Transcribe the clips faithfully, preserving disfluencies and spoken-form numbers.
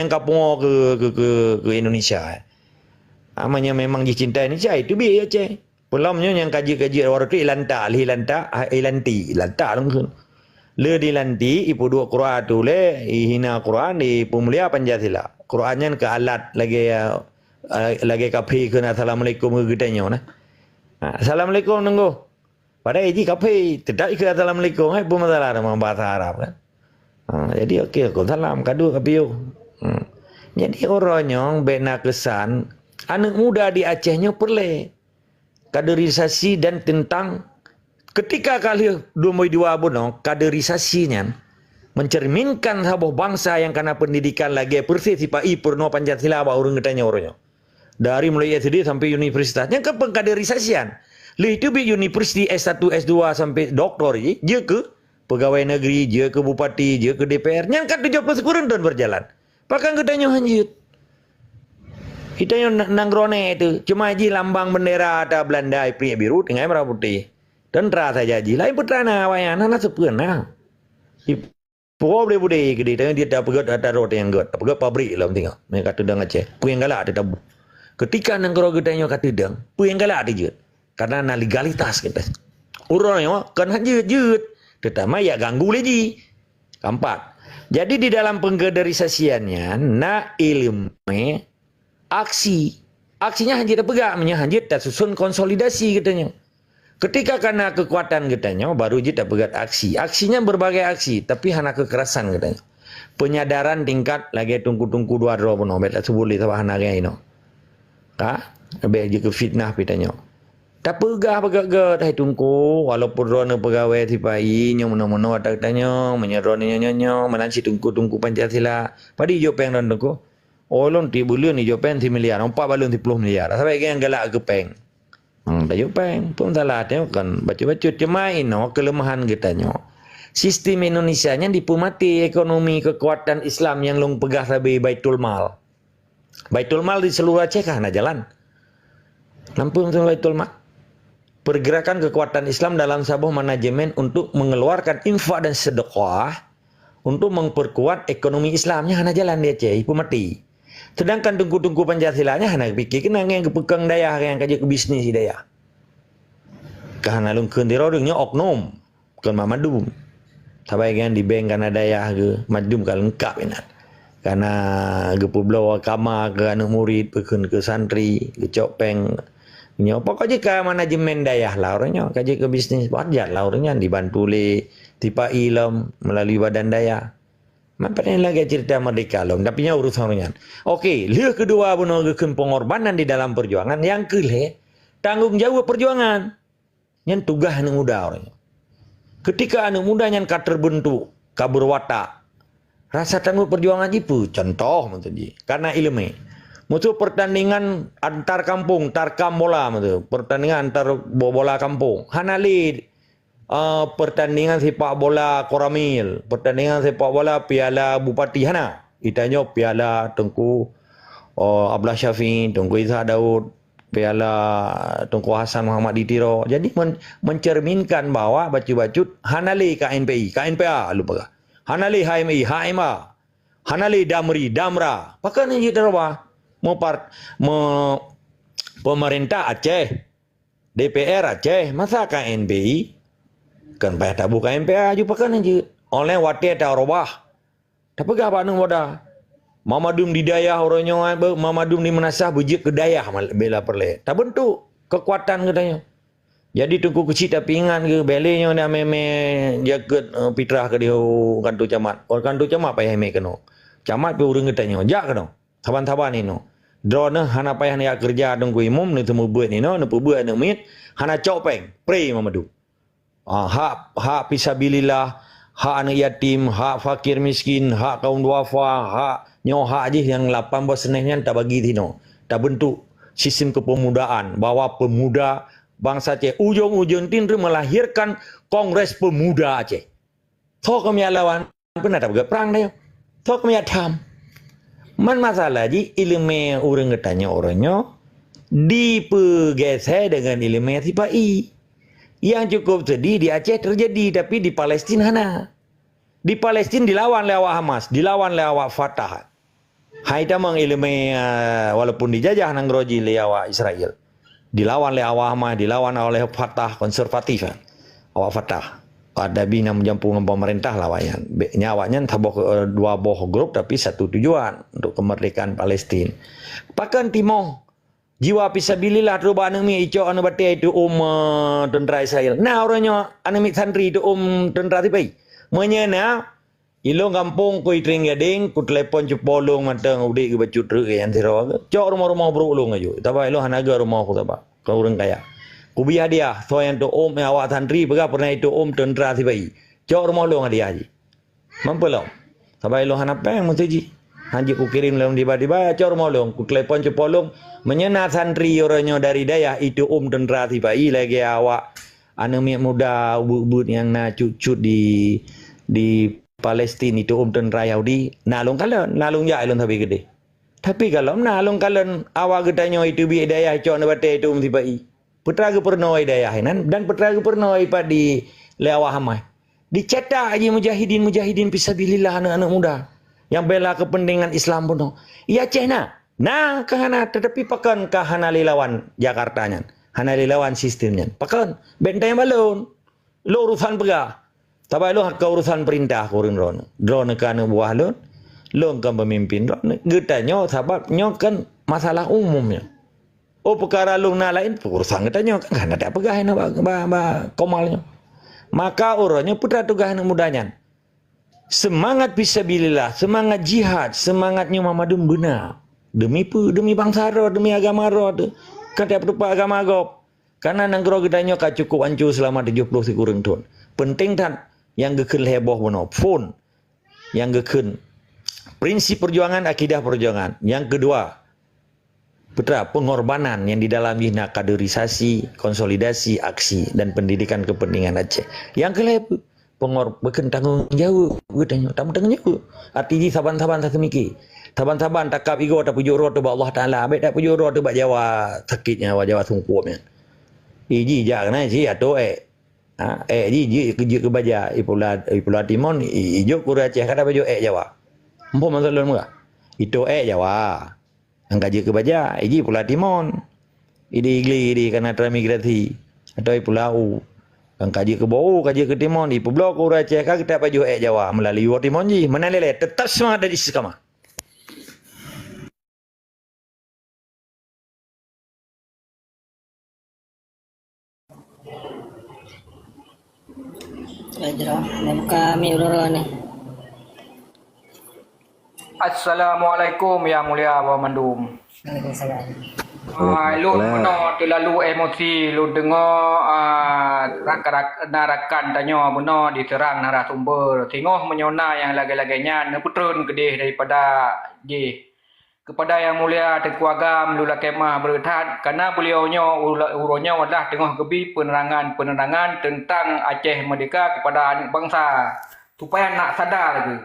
nyang ka pungo keu, keu, keu, keu Indonesia. Ha, meunyoe memang jicinta Indonesia, itu biet Aceh. Peulom nyoe nyang ka jeuet-ka jeuet awak roti ilantak, lheuh ilantak, ha, ilanti, ilantak lungkheun. Le dilanti, ipeuduek Quran tu lé, ihina Quran, ipeumulia Pancasila. Quran nyan keu alat lagée, eh, lagée kaphé kheun assalamualaikum keu geutanyoe nah. Ha, assalamualaikum nunggu. Padahai jih kaphé, teutap ikheun assalamualaikum, hai peue masalah dalam bahasa Arab kan. Ha, jadi okey, waalaikumsalam, ka duek ka piôh. Hmm. Jadi uroe nyoe bék na keusan aneuk muda di Aceh nyoe peureulée kaderisasi dan tentang ketika ka lheueh dua ribu dua bunoe, kaderisasi nyan mencerminkan saboh bansa nyang kana pendidikan lagée persis sipa-i peurunoe Pancasila bak ureuëng geutanyoe uroe nyoe. Dari mulai S D sampai universitas. Nyan kan pengkaderisasian. Lheueh itu bit universiti S satu, S dua sampai doktor jih, jeuet keu pegawai negeri, jeuet keu bupati, jeuet keu D P R. Nyan kan tujoh ploh sikureueng thon berjalan. Pakon geutanyoe han jeuet? Geutanyoe na-, nanggroe nèk teuh, cuma jih lambang bendera ata Belanda, ipriek biru, tinggai merah putih. Tentera saja jih, lain peutrana awak nyan, hana seupeu na. Ipo boleh budaya keudeh, tapi dia tak peugöt ata roh nyang göt, tak peugöt pabrik lom tengok. Mereka tudang Aceh. Peue nyang galak teuh tabu. Ketika nanggroe geutanyoe ka teudang, peue nyang galak teuh jeuet. Karena na legalitas kita. Ureuëng nyoe kan han jeuet-jeuet, teutama yak ganggu lé jih. Keempat. Jadi di dalam pengkaderisasian nyan na ileumèe aksi. Aksi nyan han jeuet tapeugah, meunyoe han jeuet tasusun konsolidasi geutanyoe. Ketika kana kekuatan geutanyoe, baru jeuet tapeugah aksi. Aksi nyan berbagai aksi, tapi hana kekerasan geutanyoe. Penyadaran tingkat lagèe teungku-teungku dua droe bunoe, bèk tasebut lé sabab hana geuh inoe. Ka? Bèk jeuet keu fitnah pih tanyoe. Tapeugah beugöt-göt, hai teungku, walaupun droeneuh peugawée sipa-i, nyoe meunoe-meunoe ata geutanyoe, meunyoe droeneuh nyoe-nyoe-nyoe, meunan cit teungku-teungku Pancasila. Padum jok péng droeneuh teungku? Oh, lôn tiep buleuen jok péng similiar, empat balon siploh miliar. Sabab nyang galak keu péng. Hmm, tajok péng. Peue masalah tanyoe kan bacut-bacut. Cuma inoe keuleumahan geutanyoe. Sistem Indonesia nyan dipeumaté ekonomi kekuatan Islam nyang lôn peugah sabe Baitul Mal. Baitul Mal di seluruh Aceh ka hana jalan. Nampak beutôi Baitul Mal? Pergerakan kekuatan Islam dalam saboh manajemen untuk mengeluarkan infak dan sedekah untuk memperkuat ekonomi Islam nyan hana jalan di Aceh, ipeumaté. Sedangkan teungku-teungku Pancasila nyan hana pikir keunan ngon geupeukong dayah nyang ka jeuet keu bisnis di dayah. Ka hana lôn kheun sidroe nyoe oknum. Kon mandum. Sabai nyan di bank kana dayah geuh, mandum ka leungkap inan. Kana geupeubloe kama keu aneuk murit, peukheun keu santri, geucok péng. Nyoe pokok jih ka manajemen dayah lah ureuëng nyoe, ka jeuet keu bisnis, wajar lah ureuëng nyan dibantu lé sipa-i lom melalui badan dayah. Man patéh lagèe cerita merdeka lom, tapi nyan urusan ureuëng nyan. Oke, lheueh keudua bunoe geukheun pengorbanan di dalam perjuangan, nyang keu lhèe, tanggung jaweueb perjuangan. Nyan tugaih aneuk muda ureuëng nyoe. Ketika aneuk muda nyan ka terbentuk, ka berwatak, rasa tanggung perjuangan jih peue? Contoh meuntui jih, kana ileumèe. Meusu pertandingan antar kampung, tarkam bola meusu, pertandingan antar bo-, bola kampung. Hana lé, ah, pertandingan sepak bola Koramil, pertandingan sepak bola Piala Bupati, hana. Geutanyoe piala Teungku, oh, Abdullah Syafi'i, Teungku Isa Daud, piala Teungku Hasan Muhammad di Tiro. Jadi men-, mencerminkan bahwa bacut-bacut hana lé K N P I, K N P A lôn peugah. Hana lé H M I, H M A. Hana lé Damri, Damra. Pakon jeuet taroba? Meupar-, me-, pemerintah Aceh, D P R Aceh, masa K N P I? Kan payah tabu K N P A, aju pakon jeuet. Oleh watèe taroba. Tapeugah bak aneuk muda. Mamadum di dayah uroe nyoe, be-, mamadum di meunasah beujeuet keu dayah mal-, bila peureulèe. Tabentuk kekuatan geutanyoe. Jadi Teungku Keuchik tapeuingat geuh, bèk lé nyoe na mè-mè jakeuet, eh, pitrah keu di kantor camat. Oh, kantor camat payah mè keunoe. Camat pih ureueng geutanyoe. Jak keunoe. Saban-saban inoe. Droeneuh hana payah neujak keureuja Teungku Imum, neuteumeubeuet inoe, neupeubeuet aneuk miet, hana cok péng. Pré mamadum. Ah, hak, hak fisabilillah, hak aneuk yatim, hak fakir miskin, hak kaum duafa, hak nyoe hak jih nyang lapan boh seuneuk nyan tabagi sinoe. Tabentuk sistem kepemudaan bahwa pemuda bangsa Aceh ujong-ujong tin melahirkan Kongres Pemuda Aceh. Soe keumiet lawan? Peue na tapeugah prang tanyoe? Soe keumiet tham? Man masalah jih ileumèe ureueng geutanyoe uroe nyoe dipeugeusé deungon ileumèe sipa-i. Nyang cukup seudih di Aceh teujadi, tapi di Palestin hana. Di Palestin dilawan lé awak Hamas, dilawan lé awak Fatah. Hai tamong ileumèe, ah, walaupun dijajah nanggroe jih lé awak Israel. Dilawan lé awak Hamas, dilawan oleh Fatah konservatif, kan. Awak Fatah. Ada bina meujampu ngon pemerintah lah awaknyan. Be-, nya awaknyan saboh, eh, dua boh grup tapi satu tujuan untuk kemerdekaan Palestin. Pakon timoh jiwa fisabilillah trok bak aneuk miet icok aneuk batèe itu um, eh, tentara Israel. Nah, uroe nyoe aneuk miet santri itu um tentara sipai. Meunyoe na, ilôn gampông ku Itrieng Gadeng, ku telepon cupo lôn mantong udép geubacut treuk nyan sidroe. Cok rumoh-rumoh brôk lôn aju. Taba ilôn hana geu rumoh ku taba. Keu ureueng kaya. Kubi hadiah, soe nyang tu'um awak santri peugah peureunah itu'um teuntara sibai. Cok rumoh lôn hadiah jih. Mampu lom. Sabai lôn hana péng meusti jih. Hanjeuet kukirém lom tiba-tiba, cok rumoh lôn, kutelepon cupo lôn. Meunyoe na santri uroe nyoe dari dayah itu'um teuntara sibai lagèe awak aneuk miet muda ubeut-ubeut nyang na cut-cut di, di Palestin itu'um teuntara Yahudi, na lôn kalon, na lôn jak lôn sabe keudeh. Tapi gohlom na lôn kalon awak geutanyoe iteubiet dayah cok neubatèe itu'um sibai. Peue teuma geupeurunoe dayah inan dan peue teuma geupeurunoe ipat di lé awak Hamas. Dicetak jih mujahidin-mujahidin fisabilillah aneuk-aneuk muda nyang bela keupeuntengan Islam bunoe. Iya Aceh na. Na ka hana, tetapi pakon ka hana lé lawan Jakarta nyan. Hana lé lawan sistem nyan. Pakon? Benteng balon. Lôn urusan peugah. Sabai lôn ka urusan peurintah kureueng droeneuh. Droeneuh ka aneuk buah lôn. Lôn ka peumimpin droeneuh. Geutanyoe sabab nyoe kan masalah umum nyoe. Oh, peukara lôn na laén, urusan geutanyoe kan hana tapeugah nyoe bak, bak, bak komal nyoe. Maka uroe nyoe peue teuma tugaih aneuk muda nyan. Seumangat fisabilillah, seumangat jihad, seumangat nyoe mandum beuna. Deumi peue? Deumi bansa droe, deumi agama droe teuh. Kan tapeuteupat agama gob. Karena nanggroe geutanyoe ka cukup hancô seulama tujoh ploh sikureueng thon. Penting that nyang geukheun lhèe boh bunoe, phôn nyang geukheun prinsip perjuangan, akidah perjuangan. Nyang keudua, peue teuma pengorbanan nyang di dalam jih na kaderisasi, konsolidasi, aksi, dan pendidikan kepentingan Aceh. Nyang keulhèe, pengor-, bukon tanggong jaweueb geutanyoe, tameutanggong jaweueb. Arti jih saban-saban taseumiké. Saban-saban takab igoe tapeujok droe teuh bak Allah Taala, bèk tapeujok droe teuh bak Jawa sakét nyan, bak Jawa sungkop nyan. Iji jak keunan si atô èk. Ha, èk jih jeuet, jeuet keu baja, ipula, ipula timon, i-, ijok keu ureueng Aceh, ka tapeujok èk Jawa. Muphom maksud lôn meugah? Itô èk Jawa. Nyang ka jeuet keu baja, iji pula timon. Idi Igli, idi kana transmigrasi. Atau ipula u. Nyang ka jeuet keu bô, ka jeuet keu timon, ipeubloe keu ureueng Aceh ka geutak pajoh èk Jawa meulalu woe timon jih. Meunan lé-lé, teutap seumangat dan istiqamah. Baik, jroh. Nyan buka mic uroe-uroe ni. Assalamualaikum, yang mulia awak mandum. Waalaikumsalam. Ah, lôn bunoe teulalu emosi, lôn deungoe, ah, rak-, rak-, na rakan tanyoe bunoe diseurang narasumber. Singoh meunyoe na nyang lagèe-lagèe nyan, neupeutreun keudeh daripada jih. Keupada Yang Mulia Teungku Agam, lôn lakèe meu'ah breuh that, karena beliau nyoe ula-, uroe nyoe adalah teungoh geubi peunerangan-peunerangan teuntang Aceh Merdeka keupada aneuk bansa, supaya nak sadar lagèe.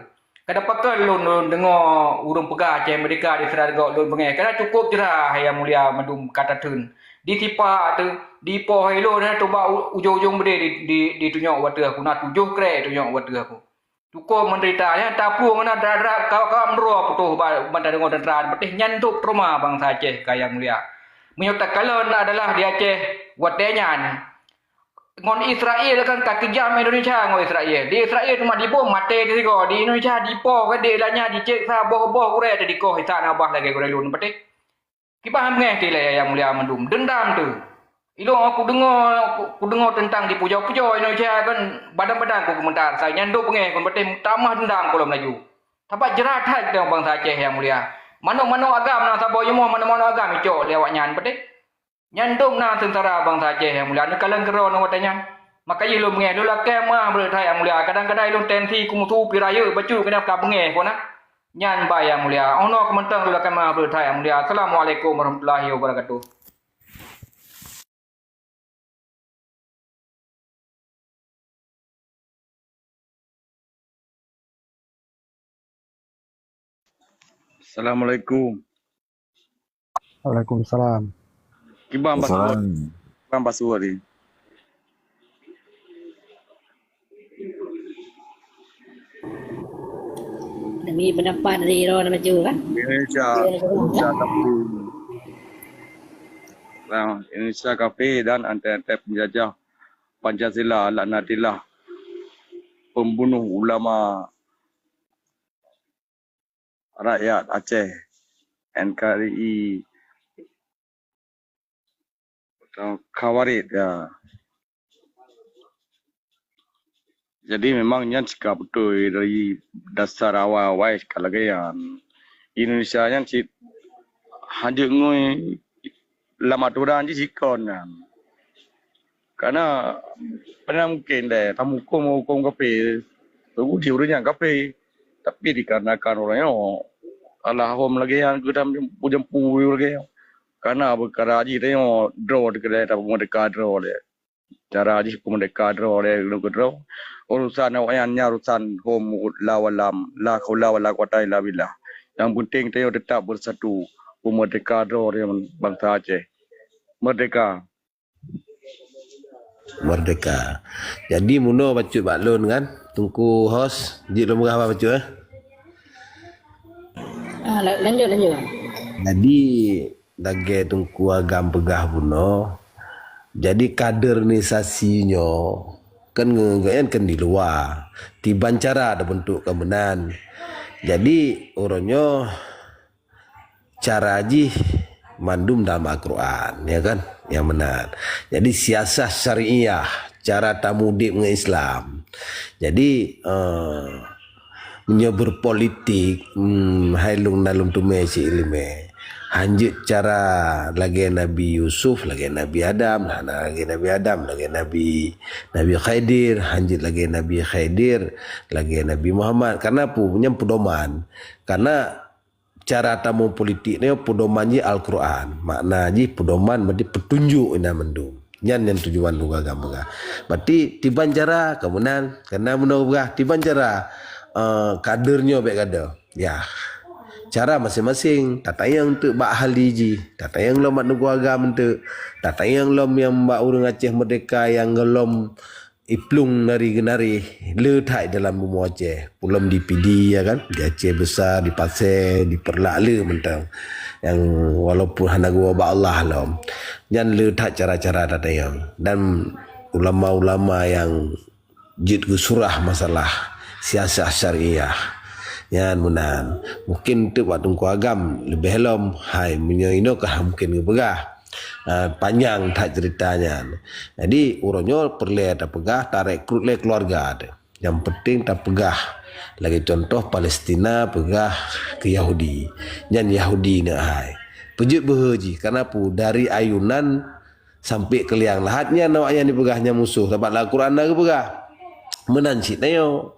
Kadang pakon lôn, lôn deungoe ureueng peugah Aceh Merdeka di Siraat Gok lôn beungèh, karena cukup jeurah Yang Mulia mandum ka tatheun. Di Sipa teuh, di Po Hilo na teuh bak u-, ujong-ujong beudé di, di, ditunyok watèe aku, na tujoh krèk tunyok watèe aku. Tukoh meunderita nyan taplueng na dara-dara kawak-kawak meudroe putôh ba-, ban tadeungoe teuntara patéh nyan dôk trauma bansa Aceh ka Yang Mulia. Meunyoe takalon adalah di Aceh watèe nyan, ngon Israel kan ka keujam Indonesia ngon Israel. Di Israel teuma dibom maté teusigoe, di Indonesia dipo keudéh, lheuh nyan diceksa boh-boh gurèe teudikoh, isa na bah lagèe gurèe lôn patéh. Kiban beungèh tilèe Yang Mulia mandum, deundam teuh. Ilôn kudeungoe, kudeungoe teuntang dipujoe-pujoe Indonesia kan, badan-badan ku geumeutar, asai nyan dôk beungèh kon patéh meutamah deundam ku lom laju. Sabab jeurah that teuh bansa Aceh Yang Mulia. Manok-manok agam na saboh yumoh, manok-manok agam icok lé awaknyan patéh. Nyan dum na seungsara bansa Aceh Yang Mulia, neukalon keudroe ngon watèe nyan. Maka jih lôn beungèh, lôn lakèe meu'ah breuh that Yang Mulia. Kadang-kadang ilôn tensi ku meusu pih rayeuk bacut keunan ka beungèh ku na. Nyan bah Yang Mulia. Oh noe keuh mantong lôn lakèe meu'ah breuh that Yang Mulia. Assalamualaikum warahmatullahi wabarakatuh. Assalamualaikum. Waalaikumsalam. Kiban basuh. Kiban basuh tadi. Ini pendapat dari Ron Maju kan? Indonesia, Indonesia kafir. Nah, Indonesia kafir dan anti-anti penjajah Pancasila, laknatillah, pembunuh ulama rakyat Aceh, N K R I, atau Khawarij, ya. Jadi memang nyan sika beutôi dari dasar awai-awai sika lagèe nyan. Indonesia nyan cit hanjeuet ngui lam atoran jih sikon nyan. Karena mana mungkin deh tamukum hukum kafir, teujadi ureueng nyang kafir. Tapi dikarenakan ureueng nyoe salah hom lagèe nyan, geutam jampu lagèe nyan. Karena peukara jih tanyoe droe teukeudeh, tapeumerdeka droe lé. Cara jih peumerdeka droe lé lôn keudroe. Urusan awaknyan nyan urusan hom la walam, la haula wala quwata illa billah. Nyang penting tanyoe teutap beusatu, peumerdeka droe bansa Aceh. Merdeka! Merdeka! Jadi meunoe bacut bak lôn kan, Teungku host, jeuet lôn peugah bah bacut, eh? Ah, la-, lanjut, lanjut. Jadi, lagèe Teungku Agam peugah bunoe, jadi kaderisasi nyoe kan nge-, nge-, kan di luwa. Tiban cara tabentuk ka meunan. Jadi, uroe nyoe cara jih mandum dalam Al-Quran, ya kan? Nyang meunan. Jadi, siasah syariah, cara tamudeb ngon Islam. Jadi, eh, meunyoe berpolitik, hmm, hai lôn na lôn teumé si ileumé. Hanjeuet cara lagèe Nabi Yusuf, lagèe Nabi Adam, hana lagèe Nabi Adam, lagèe Nabi, Nabi Khidir, hanjeuet lagèe Nabi Khidir, lagèe Nabi Muhammad. Karena peue? Nyan peudoman. Karena cara tamong politik nyoe peudoman jih Al-Quran. Makna jih peudoman berarti peutunjuk inan mandum. Nyan nyang tujuan lôn agam peugah. Berarti tiban cara ka meunan, ka na meunoe peugah, tiban cara, eh, kader nyoe bèk gadoh. Ya. Cara maséng-maséng, tatanyong teuk bak ahli jih, tatanyong lom bak Teungku Agam teuk, tatanyong lom nyang bak ureueng Aceh Merdeka nyang gohlom iplueng nari geunari le that dalam bumoe Aceh. Peulom di Pidie, ya kan, di Aceh Besar, di Pasé, di Peureulak le mantong. Nyang walaupun hana geuwoe bak Allah lom. Nyan le that cara-cara tatanyong. Dan ulama-ulama nyang jeuet geusurah masalah siasah syariah. Nyan meunan. Mungkin teuk bak Teungku Agam leubeh lom. Hai, meunyoe inoe ka mungkin geupeugah. Ah, panyang that cerita nyan. Jadi, uroe nyoe peureulèe tapeugah, tarekrut lé keuluwarga teuh. Nyang penting tapeugah. Lagèe contoh Palestina peugah keu Yahudi. Nyan Yahudi neuk hai. Peujeuet beuhe jih. Karena peue? Dari ayunan sampai keu liang lahat nyan awaknyan jipeugah nyan musoh. Sabab lam Al-Quran na geupeugah. Meunan cit nyoe.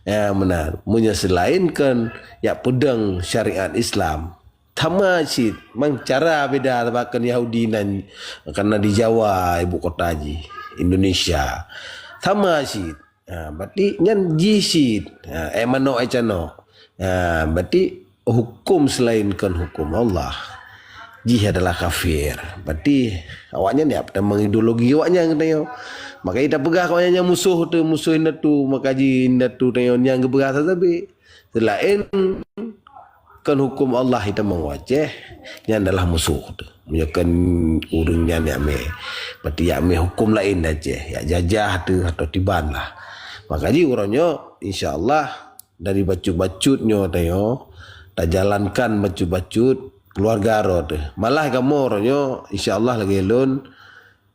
Ya, meunan. Meunyoe seulaén kon jak peudong syariat Islam, sama cit, mang cara beda, sabab kon Yahudi nan, karena di Jawa ibu kota jih, Indonesia. Sama cit. Ha, berarti nyan jih cit. Ha, eh manok, eh canok. Ha, berarti hukum selain kon hukum Allah, jih adalah kafir. Berarti awaknyan ya, tamong ideologi awaknyan geutanyoe. Maka tapeugah awaknyan nyan musoh teuh, musoh indatu, maka jih indatu tanyoe nyang geupeugah sabe. Seulaén kon hukum Allah itamong u Aceh, nyan adalah musoh teuh. Meunyoe kon ureueng nyan jak mé, berarti jak mé hukum laén di Aceh, jak jajah teuh atau tiban lah. Maka jih uroe nyoe, insya Allah, dari bacut-bacut nyoe tanyoe, tajalankan bacut-bacut keuluwarga droe teuh. Malah kamoe uroe nyoe, insya Allah lagèe lôn,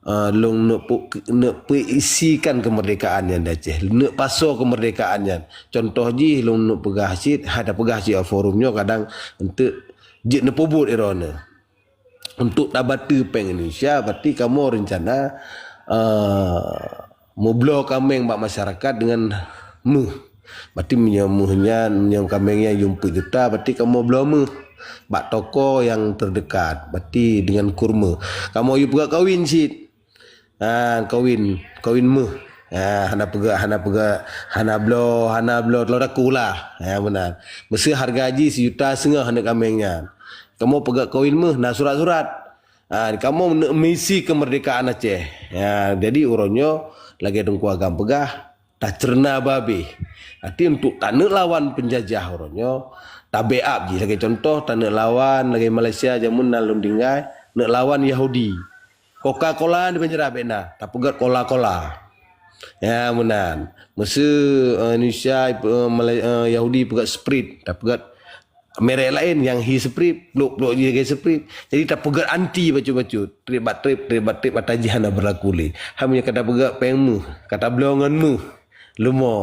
eh, lôn neuk pu-, neuk peuisikan kemerdekaan nyan di Aceh, neuk pasoe kemerdekaan nyan. Contoh jih lôn neuk peugah cit, hai tapeugah cit forum nyoe kadang eunteuk jeuet neupeubuet droeneuh. Untuk tabateue péng Indonesia, berarti kamoe rencana, eh, meubloe kaméng bak masyarakat dengan méuh. Berarti meunyoe méuh nyan, meunyoe kaméng nyan yum peuet juta, berarti kamoe bloe méuh bak toko nyang terdekat, berarti dengan kurma. Kamoe yue peugah kawin cit. Ha, kawin, kawin méuh. Ha, hana peugah, hana peugah, hana bloe, hana bloe teuloh takue lah. Ha, meunan. Meuseu hareuga jih sijuta seungoh aneuk kaméng nyan. Kamoe peugah kawin méuh, na surat-surat. Ha, kamoe neuk misi kemerdekaan Aceh. Ha, jadi uroe nyoe lagèe Teungku Agam peugah, Taceureuhna babeh. Arti untuk taneuk lawan peunjajah uroe nyoe, tabackup jih. Lagèe contoh, taneuk lawan, lagèe Malaysia jameun na lôn tinggai, neuk lawan Yahudi. Coca-Cola di Banjarah bèk na, tapeugèt Cola-Cola. Ya, meunan. Meuseu, eh, Indonesia, eh, Malay-, eh, Yahudi peugèt Sprite, tapeugèt merek laén nyang hi Sprite, plôk-plôk jih lagèe Sprite. Jadi tapeugèt anti bacut-bacut. Trép bak trép, trép bak trép, ata jih hana beurlaku lé. Hai meunyoe ka tapeugèt péng meuh, ka tabloe ngon meuh, leumo,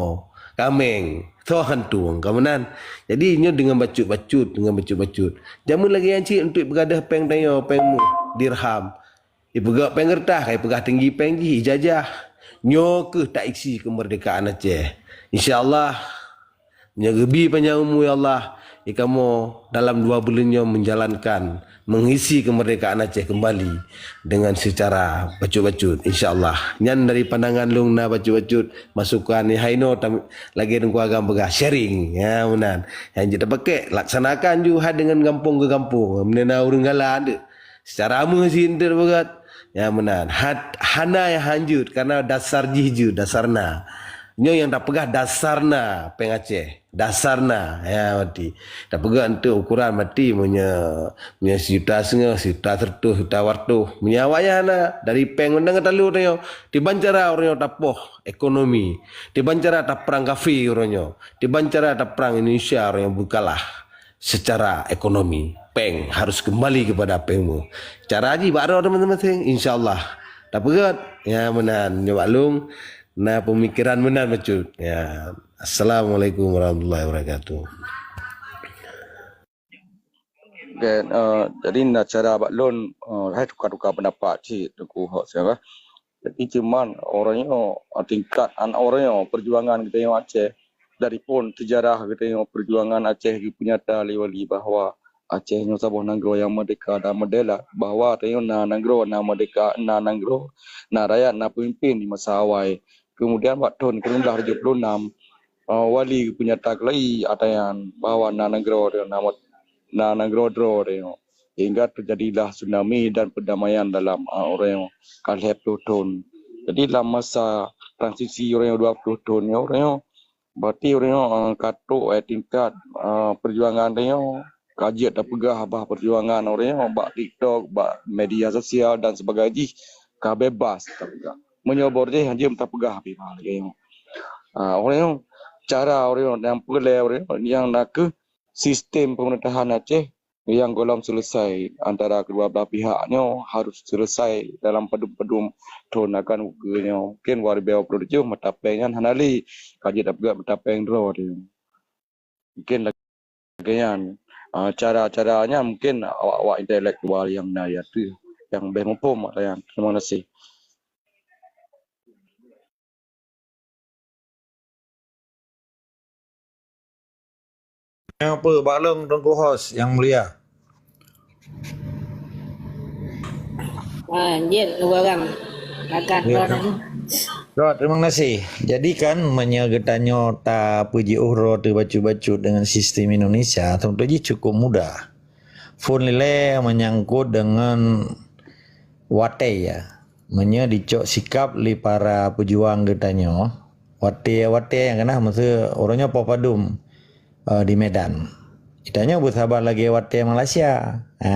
kaméng, soe hantueng, ka meunan. Jadi nyoe deungon bacut-bacut, deungon bacut-bacut. Jameun lagèe nyan cit untuk peugadôh péng tanyoe, péng meuh, dirham. Ipeugah péng keureutah, ka ipeugah tinggi péng jih, ijajah. Nyoe keuh taisi keumeurdekaan Aceh. Insya Allah, meunyoe geubi panyang umu, ya Allah, ikamoe dalam dua buleuen nyoe menjalankan, mengisi keumeurdekaan Aceh kembali dengan secara bacut-bacut, insya Allah. Nyan dari pandangan lôn na bacut-bacut, masukan, ya, hai nyoe tam-, lagèe Teungku Agam peugah, sharing. Ya, meunan. Nyang jeuet tapakèk, laksanakan ju hai deungon gampông keu gampông. Meunyoe na ureueng galak, deuek. Secara meuh sih enteuk beugöt. Ya, meunan. Hat-, hana nyang hanjeuet, karena dasar jih jeuet, dasar na. Nyoe nyang tapeugah dasar na péng Aceh. Dasar na. Ya, berarti. Tapeugah enteuk ukuran berarti meunyoe, meunyoe sijuta seungoh, sijuta seureutôh, sijuta dua reutôh. Meunyoe awak nyan hana, dari péng mantong ka talu tanyoe. Kiban cara ureueng nyoe tapoh ekonomi. Kiban cara taprang kafé ureueng nyoe. Kiban cara taprang Indonesia ureueng nyoe beukalah. Secara ekonomi, péng harus kembali kepada péng meuh. Cara jih bak droe teuma-teuma, insya Allah. Tapeugöt, ya meunan, nyoe bak lôn na pemikiran meunan bacut. Ya. Assalamualaikum warahmatullahi wabarakatuh. Oke, eh, jadi na cara bak lôn, eh, hai tukar-tukar pendapat cit, Teungku Hos, ya, bah. Jadi cuman ureueng nyoe, eh, tingkat aneuk ureueng nyoe, perjuangan geutanyoe Aceh, dari phon sejarah geutanyoe perjuangan Aceh geupeunyata lé wali bahwa Aceh nyoe saboh nanggroe nyang merdeka dan merdela, bahwa tanyoe na nanggroe, na merdeka, na nanggroe, na rakyat, na peumimpin di masa awai. Kemudian bak thon sikureueng blaih tujoh puluh enam, eh, wali geupeunyata keulai ata nyan bahwa na nanggroe, na, na nanggroe droe tanyoe. Hingga terjadilah tsunami dan perdamaian dalam, eh, ureueng ka lhèe ploh thon. Jadi lam masa transisi ureueng dua ploh thon nyoe, ureueng nyoe, berarti ureueng nyoe, eh, ka trôk, eh, tingkat, eh, perjuangan tanyoe, ka jeuet tapeugah bah perjuangan ureueng nyoe bak TikTok, bak media sosial dan sebagainya jih ka bebas tapeugah. Meunyoe bor jih hanjeuet tapeugah pih bah lagèe nyoe. Ah, ureueng nyoe, cara ureueng nyoe nyang peureulèe ureueng nyoe nyang na kheueh sistem pemerintahan Aceh nyang gohlom selesai antara kedua belah pihak nyoe harus selesai dalam padum-padum thon akan ukeue nyoe. Mungkin dua ribu dua puluh tujuh mata péng nyan hana lé, ka jeuet tapeugah mata péng droe teuh. Mungkin lagèe nyan, ah, cara-cara nyan mungkin awak-awak intelektual nyang na ya teuh nyang bèh muphom ata nyan. Terima kasih. Nyang peue bak lôn Teungku Hos nyang mulia? Ah, jeuet dua orang. Akan Ya, dua orang. Terima kasih. Jadi kan, meunyoe geutanyoe tapeujiôh droe teuh bacut-bacut dengan sistem Indonesia, tentu jih cukup mudah. Phôn lilée menyangkut dengan watèe, ya. Meunyoe dicok sikap lé para peujuang geutanyoe, watèe-watèe nyang keunah meuseu uroe nyoe poh padum, eh, di Medan. Geutanyoe beusaban lagèe watèe Malaysia. Ha.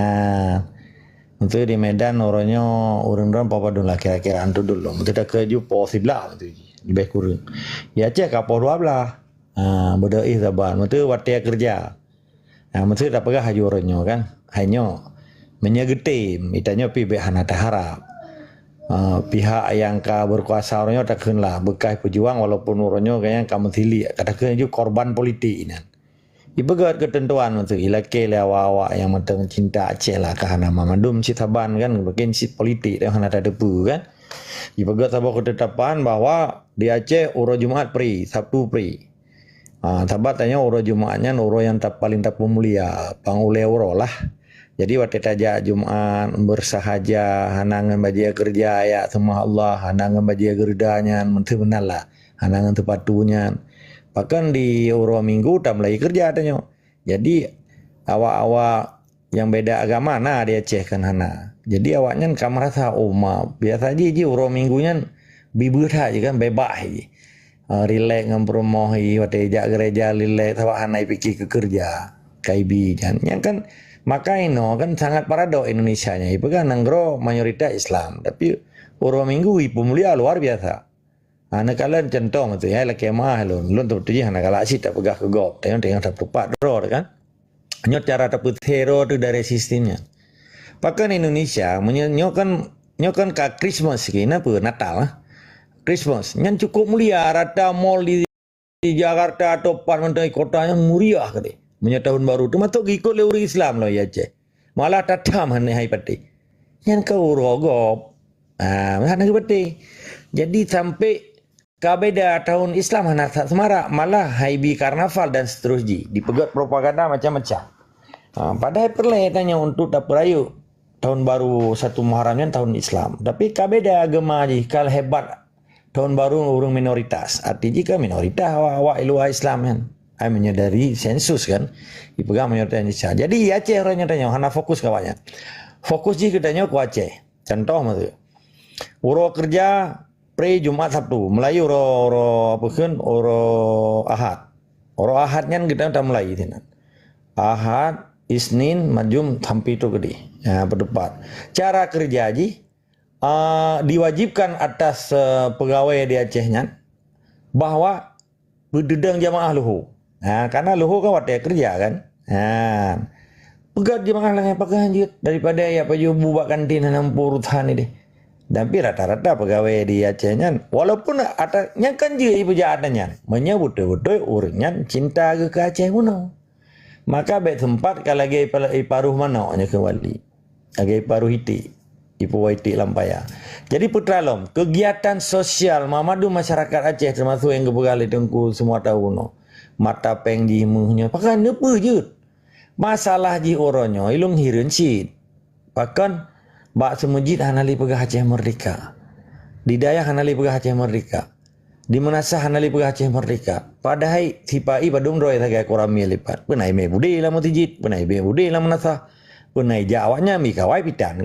Meuseu di Medan uroe nyoe ureueng droen poh padum lah kira-kira antu dulu. Meuseu takheun ju poh siblaih meuseu ji, leubeh kureueng. Di Aceh ka poh dua blaih. Ha, beudôh ih saban. Meuseu watèe keureuja. Nah, meuseu tapeugah laju uroe nyoe kan, hai nyoe, meunyoe geutem, geutanyoe pih bèk hana taharap. Ah, pihak nyang ka beukuasa uroe nyoe takheun lah beukah peujuang walaupun uroe nyoe gobnyan ka meusiliek, ka takheun laju korban politik nyan. Ipeugöt keuteuntuan meuseu ilakèe lé awak-awak nyang mantong cinta Aceh lah ka hana mandum cit saban kan, mungken cit politik teuh hana tateupeue kan. Ipeugöt saboh keutetapan bahwa di Aceh uroe Jumat pri, Sabtu pri. Ha, sabab tanyoe uroe Jumat nyan uroe nyang ta-, paleng tapeumulia, pang ulèe uroe lah. Jadi watèe tajak Jumat beusahaja, hana ngon bajèe keureuja, jak seumah Allah, hana ngon bajèe geureuda nyan, meuseu meunan lah, hana ngon seupatu nyan. Bahkan di uroe Minggu tameulai keureuja tanyoe. Jadi awak-awak nyang beda agama na di Aceh kan hana. Jadi awaknyan ka meurasa, oh ma, biasa ji, ji uroe Minggu nyan bibeuet that ji kan, bebas ji. Ah, rilek ngon peurumoh i, watèe jak gereja rilek, sabab hana ipike keu keureuja. K I B nyan. Nyan kan, maka inoe kan sangat paradok Indonesia nyan. Ipeugah nanggroe mayoritas Islam, tapi uroe Minggu ipeumulia luar biasa. Ha, neukalon cuntoh meutu, ya, lakèe meu'ah lôn. Lôn teupeuteubiet hana galak cit tapeugah keu gob. Tanyong-tanyong tapeutupat droe kan. Nyoe cara tapeuthero tu dari sistem nyan. Pakon Indonesia, meunyoe nyoe kan, nyoe kan ka Christmas sikit, napa? Natal, ah. Christmas. Nyan cukup mulia, rata mall di, di Jakarta atau pat mantong kota nyan meriah keudeh. Meunyoe tahun baru, teumasok geukot lé ureueng Islam lom di Aceh. Malah tatam hana hai patéh. Nyan ka uroe gob. Ah, hana geupatéh. Jadi sampai ka beda tahun Islam hana that seumarak, malah hai bi karnaval dan seterus jih, dipeugöt propaganda macam-macam. Ha, padahai peureulèe tanyoe untuk tapeurayeuk tahun baru satu Muharram nyan tahun Islam. Tapi ka beda agama jih, ka hebat tahun baru ureueng minoritas. Arti jih ka minoritas awak-awak luwa Islam nyan. Ai meunyoe dari sensus kan, dipeugah mayoritas Indonesia. Jadi Aceh uroe nyoe tanyoe hana fokus keu awak nyan. Fokus jih geutanyoe keu Aceh. Contoh meutu. Uroe keureuja pre Jumat Sabtu, meulayeue uroe, uroe apa kheun, uroe Ahad. Uroe Ahad nyan geutanyoe tameulayeue sinan. Ahad, Isnin, Majum sampai tu keudeh. Ha, peutupat. Cara keureuja jih, ah, diwajibkan atas, eh, peugawée di Aceh nyan bahwa beudedang jamaah luho. Ha, karena luho kan watèe keureuja kan. Ha. Peugah jamaah laén pakai jeuet daripada ya pajoh bu bak kantin hana muphom urosan ideh. Tapi rata-rata peugawée di Aceh nyan, walaupun ata nyan kan jeuet ipeujak ata nyan, meunyoe beutôi-beutôi ureueng nyan cinta geuh keu Aceh bunoe. Maka bèk seumpat ka lagèe ipa-, iparoh manok nyoe keumbali. Lagèe iparoh iték, ipeuwoe iték lam paya. Jadi peue teuma lom, kegiatan sosial mamadu masyarakat Aceh teumasok nyang geupeugah lé Teungku Seumawa Tabu nyoe. Mata péng jih meuh nyoe, pakon neupeu jeuet. Masalah jih uroe nyoe, ilôn hireuen cit. Pakon bak seumeujid hana lé peugah Aceh Merdeka. Di dayah hana lé peugah Aceh Merdeka. Di meunasah hana lé peugah Aceh Merdeka. Padahai sipa-i padum droe sagai kurang mie lipat. Peue na imé budé lam meuseujid, peue na imé budé lam meunasah. Peue na ijak awaknyan mie kawai pitan.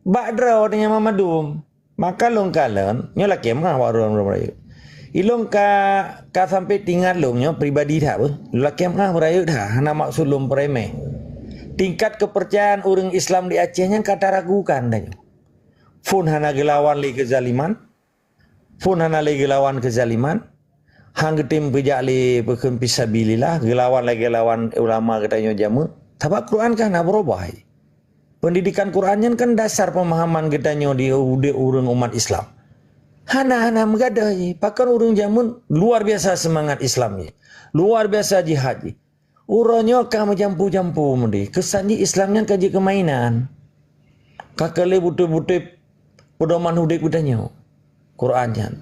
Bak droe nyan mamadu. Maka lôn kalon, nyoe lakèe meu'ah bak ureueng-ureueng rayeuk. Ilôn ka, ka sampai teuingat lôn nyoe pribadi that beuh. Lakèe meu'ah beurayeuk that, hana maksud lôn peureumeh. Tingkat keupeurcayaan ureueng Islam di Aceh nyan ka taragukan tanyoe. Phon hana geulawan lé keuzaliman, phon hana lé geulawan keuzaliman, han geutem peujak lé peukheun fisabilillah, geulawan lagèe lawan ulama geutanyoe jameun. Sabab Quran ka hana beurubah. Pendidikan Quran nyan kan dasar pemahaman geutanyoe di udép ureueng umat Islam. Hana, hana meugadôh jih. Pakon ureueng jameun luar biasa seumangat Islam jih. Luar biasa jihad jih. Uroe nyoe ka meujampu-jampu meudeh. Keusan jih Islam nyan ka jeuet keu mainan. Ka keu lé beutôi-beutôi peudoman udép geutanyoe. Quran nyan.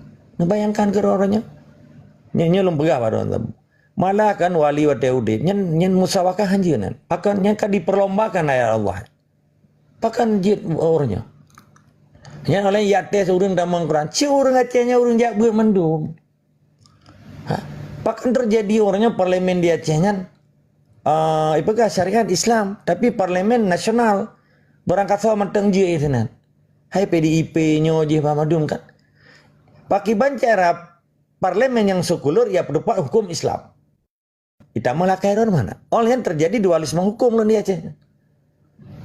Neubayangkan keu uroe nyoe. Nyoe, nyoe lôn peugah bak droeneuh. Malah kan wali watèe udép nyan, nyan musawakah hanjeuet nyan. Pakon nyan ka diperlombakan ayat Allah. Pakon jeuet uroe nyoe. Nyan oleh jak tes ureueng tamong Quran. Cit ureueng Aceh nyan ureueng jak beuet mandum. Ha, pakon teujadi uroe nyoe parlemen di Aceh nyan, ah, ipeugah syariat Islam, tapi parlemen nasional. Barangkasoe mantong jeuet sinan. Hai P D I P nyoe jih bah mandum kan. Pakiban cara parlemen nyang sekuler ya peutupat huköm Islam. Itamong lakèe droe mana? Oleh nyan teujadi dualisme huköm lom di Aceh.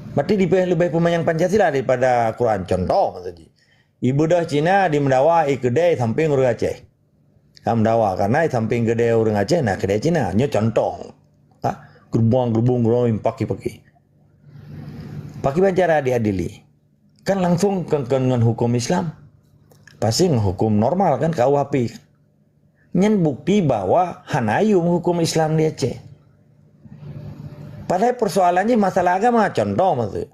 Berarti leubeh, leubeh peumanyang Pancasila daripada Quran. Contoh, maksud jih. Ibeudôh Cina di Meudawa, i keudè sampéng ureueng Aceh. Ka Meudawa, karena i sampéng keudè ureueng Aceh na keudè Cina. Nyoe contoh. Ha? Geurubong-geurubong, geurubong, paki-paki. Pakiban cara diadili. Kan langsung kon, kon ngon huköm Islam. Pasti ngon huköm normal kan, K U H P. Nyan bukti bahwa hana yuem huköm Islam di Aceh. Padahai persoalan jih masalah agama, contoh maksud.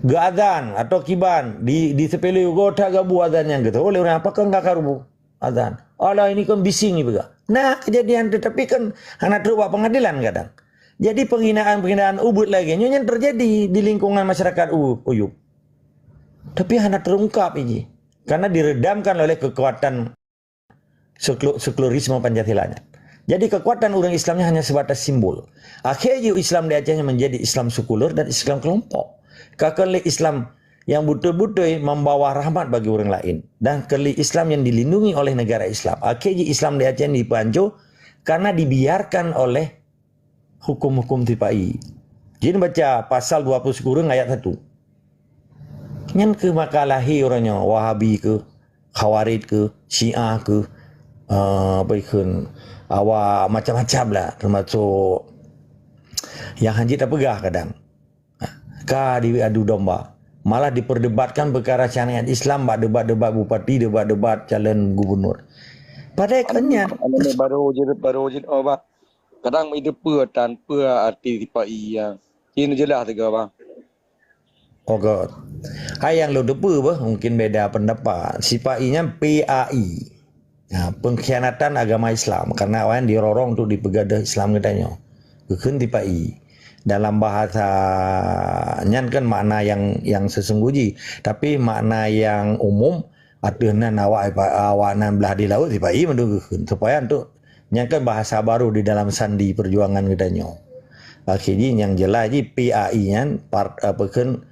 Geuazan atau kiban di, di seupele ugoe that gabu azan nyang geutoh oleh ureueng apa kan ka karu azan. Alah ini kan bising ipeugah. Nah, kejadian tetapi kan hana trok bak pengadilan kadang. Jadi penghinaan-penghinaan ubit lagèe nyoe nyan terjadi di lingkungan masyarakat U-, Uyup. Tapi hana terungkap iji. Karena diredamkan oleh kekuatan seklu-, sekularisme Pancasila nyan. Jadi kekuatan ureueng Islam nyan hanya sebatas simbol. Akhé jih Islam di Aceh nyan menjadi Islam sekuler dan Islam kelompok. Ka kon lé Islam yang beutôi-beutôi membawa rahmat bagi ureuëng laén. Dan keulieng Islam yang dilindungi oleh negara Islam. Akhé jih Islam di Aceh nyan jipeuhanco karena dibiarkan oleh huköm-huköm sipa-i. Jih neubaca pasal dua puluh sikureueng ayat satu. Nyan kheueh maka lahé uroe nyoe Wahabi kheueh, Khawarij kheueh, Syiah kheueh, eh, apa ikheun, awak macam-macam lah, termasuk nyang hana jeuet tapeugah kadang. Ka diadu domba. Malah diperdebatkan peukara syariat Islam bak debat-debat bupati, debat-debat calon gubernur. Padahai kon nyan. Anu ni baru je, baru je, oh, bah. Kadang itu peue tan, peue arti sipa-i nyan. Ci neujeulaih sigoe, bah. Oh, God. Hai nyang lôn teupeue beuh, mungkin beda pendapat. Sipa-i nyan P A I. Ya, pengkhianatan agama Islam karena awaknyan dirorong untuk dipeugadôh Islam geutanyoe. Geukheun sipa-i. Dalam bahasa nyan kan makna yang, yang sesungguh jih. Tapi makna yang umum, ateueh nan awak, awak nan blah di laôt sipa-i mandum geukheun. Supaya untuk, nyan kan bahasa baru di dalam sandi perjuangan geutanyoe. Akhé jih nyang jeulaih jih P A I nyan part, apa kheun,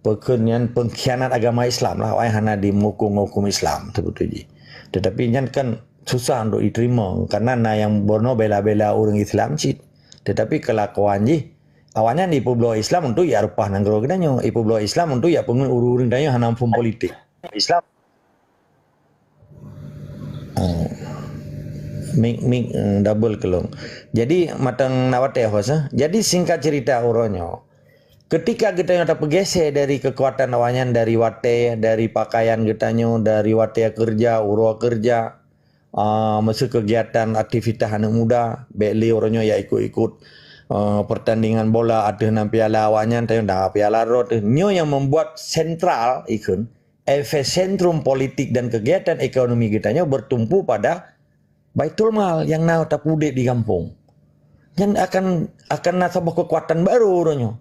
Peukheun nyan pengkhianat agama Islam lah, awaknyan hana dimukum-mukum Islam, teubeutôi jih. Tetapi nyan kan susah untuk diterima, karena na nyang bunoe bela-bela ureuëng Islam cit. Tetapi kelakuan jih, awaknyan ipeubloe Islam untuk jak reupah nanggroe geutanyoe, ipeubloe Islam untuk jak peungeut ureuëng-ureuëng tanyoe hana muphom politik. Islam. Oh. Mik, mik, eh, double kelong. Jadi, mantong na watée, host, eh. Jadi, singkat cerita uroe nyoe, ketika geutanyoe tapeugeser dari kekuatan awaknyan, dari watée, dari pakaian geutanyoe, dari watée keureuja, uroe keureuja, ah, meusu kegiatan aktivitas aneuk muda, bék lé uroe nyoe ya ikut-ikut, eh, pertandingan bola ateueh nan piala awaknyan, tanyoe na piala droe teuh. Nyoe nyang membuat sentral ikheun epicentrum politik dan kegiatan ekonomi geutanyoe bertumpu pada Baitul Mal nyang na tapeuudeb di gampông. Nyan akan, akan na saboh kekuatan baru uroe nyoe.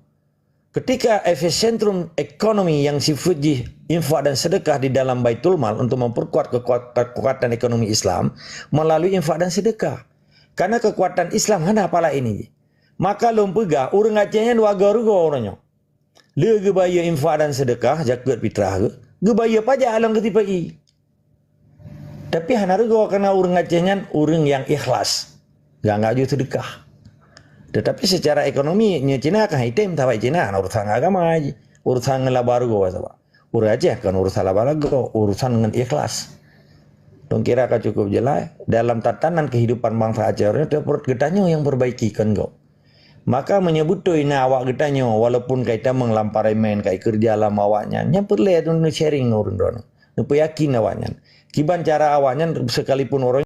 Ketika epicentrum ekonomi yang sifeuet jih infak dan sedekah di dalam Baitul Mal untuk memperkuat kekuat-, kekuatan ekonomi Islam melalui infak dan sedekah. Karena kekuatan Islam hana pala ini. Maka lôn peugah, ureuëng Aceh nyan dua goe rugoe uroe nyoe. Le geubayeue infak dan sedekah, jakeuet fitrah geuh, geubayeue pajak lom keu sipa-i. Tapi hana rugoe karena ureuëng Aceh nyan ureuëng nyang ikhlas. Gak-gak ju sedekah. Tetapi secara ekonomi, nyoe Cina kan item sabai Cina, hana urusan agama jih. Urusan ngon laba rugoe sabai. Ureuëng Aceh kan urusan laba rugoe, urusan ngon ikhlas. Lôn kira ka cukup jeulaih, dalam tatanan kehidupan bangsa Aceh, ureuëng teuh perut geutanyoe nyang perbaiki kon gob. Maka meunyoe beutôi na awak geutanyoe, walaupun ka itamong lam parlemen, ka ikeureuja lam awaknyan, nyan peureulée neupeusharing ngon ureuëng droeneuh. Neupeuyakin awaknyan. Kiban cara awaknyan, sekalipun uroe